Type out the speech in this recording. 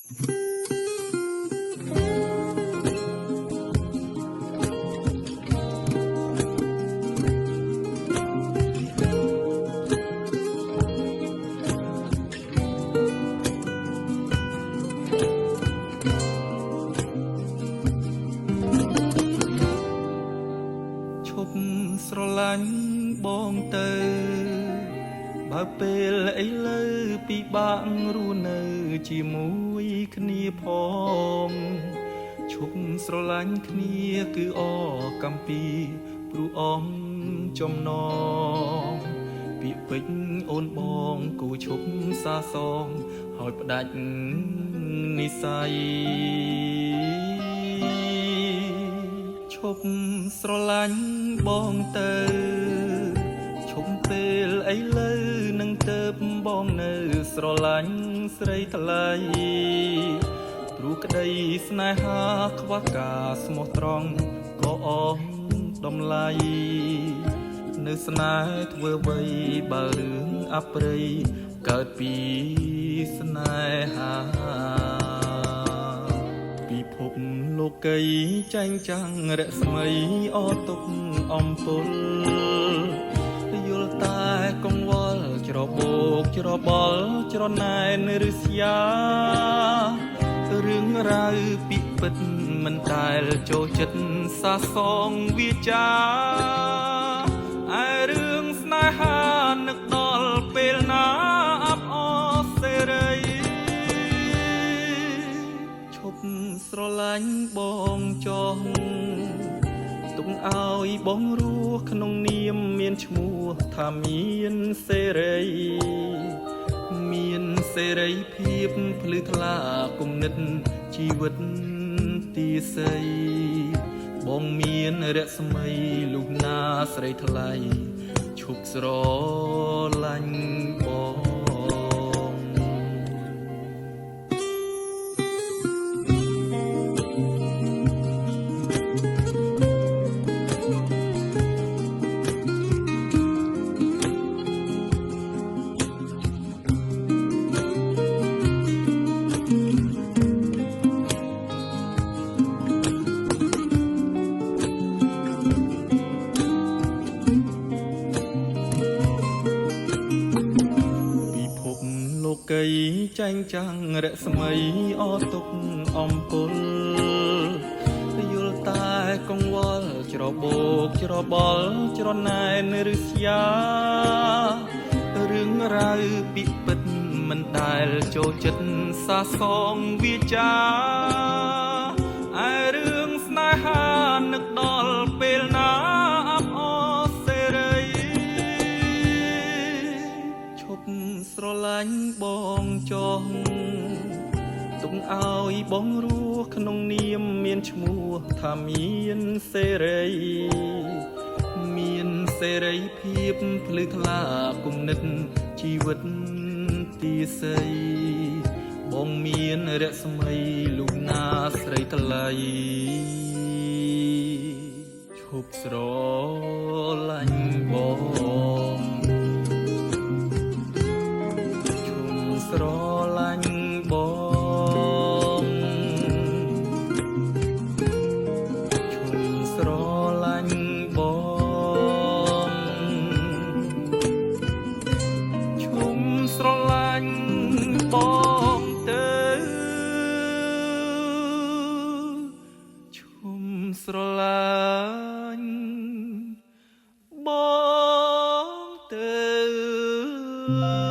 ឈប់ស្រឡាញ់បងទៅបើពេលឥឡូវពិបាករស់នៅជាមួយគ្នាផងឈប់ស្រឡាញ់គ្នាគឺអកម្មពីព្រោះអងចំណងពាក្យពេចន៍អូនបងគូឈប់សាសងហើយផ្ដាច់និស័យឈប់ស្រឡាញ់បងទៅឈប់ពេលឥឡូវនឹងទៅបងនៅស្រឡាញ់ស្រីថ្លៃព្រោះក្តីស្នេហាខ្វះការស្មោះត្រង់ក៏អងតម្លៃនៅស្នេហ៍ធ្វើអ្វីបើរឿងអប្រិយកើតពីស្នេហាពិភពលោកីចែងចាំងរស្មីអទុកអំពុលយល់តែកង្វល់ច្របូកច្របល់ច្រណែនឬស្យារឿងរ៉ាវពិពិតមិនដែលចូលចិត្តសាសងវាចាឯរឿងស្នេហានឹកដល់ពេលណាអបអរសេរីឈប់ស្រឡាញ់បងចង់ទុកឲ្យបងរស់ក្នុងនាមមានឈ្មោះថាមានសេរីមានសេរីភាពភ្លឺថ្លាគំនិតជីវិតទីសីបងមានរស្មីលុះណាស្រីថ្លៃឈប់ស្រឡាញ់បងពិភពលោកីចែងចាំងរស្មីអទុកអំពុលយល់តែកង្វល់ច្របូកច្របល់ច្រណែនឬស្យារឿងរ៉ាវពិពិតមិនដែលចូលចិត្តសាសងវាចាឯរឿងស្នេហានឹកដល់ពេលណាអបអរសេរីឈប់ស្រឡាញ់បងចង់ទុកឲ្យបងរស់ក្នុងនាមមានឈ្មោះថាមានសេរីមានសេរីភាពភ្លឺថ្លាគំនិតជីវិតទីសីបងមានរស្មីលុះណាស្រីថ្លៃឈប់ស្រឡាញ់បងឈប់ស្រឡាញ់បងឈប់ស្រឡាញ់បងឈប់ស្រឡាញ់បងទៅឈប់ស្រឡាញ់បងទៅ